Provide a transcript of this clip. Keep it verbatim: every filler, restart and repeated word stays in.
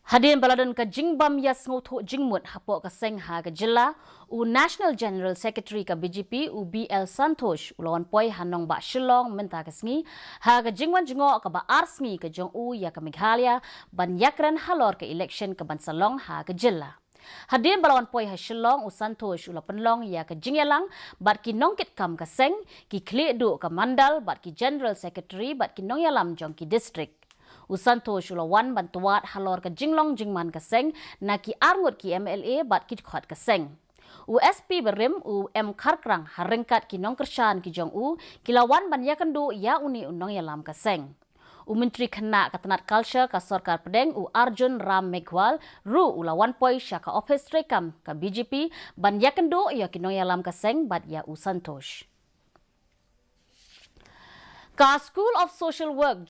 Hadien ba la don ka jingbym ïasngewthuh jingmut hapoh ka seng ha ka jylla, u National General Secretary ka B J P, u B L Santhosh, u la wan poi ha nongbah Shillong mynta ka sngi, ha ka jingwan jngoh kaba ar sngi ka jong u ïa ka Meghalaya ban ïakren halor ka election kaban sa long ha ka jylla. Hadien ba la wan poi ha Shillong, u Santhosh u la pynlong ïa ka jingïalang bad ki nongkitkam ka seng, ki khlieh duh ka mandal bad ki General Secretary bad ki nongïalam jong ki district. U Santhosh u la wan ban tuat halor ka jinglong jingman ka seng na ki arngut ki M L A bad ki dkhot ka seng. U S P barim, u M Kharkrang, ha ryngkat ki nongkyrshan ki jong u, ki la wan ban ïakynduh ïa une u nongïalam ka seng. U Myntri Khynnah ka tnat Culture ka Sorkar Pdeng, u Arjun Ram Meghwal, ruh u la wan poi sha ka ophis treikam ka B J P ban ïakynduh ïa ki nongïalam ka seng bad ïa u Santhosh. Ka School of Social Work,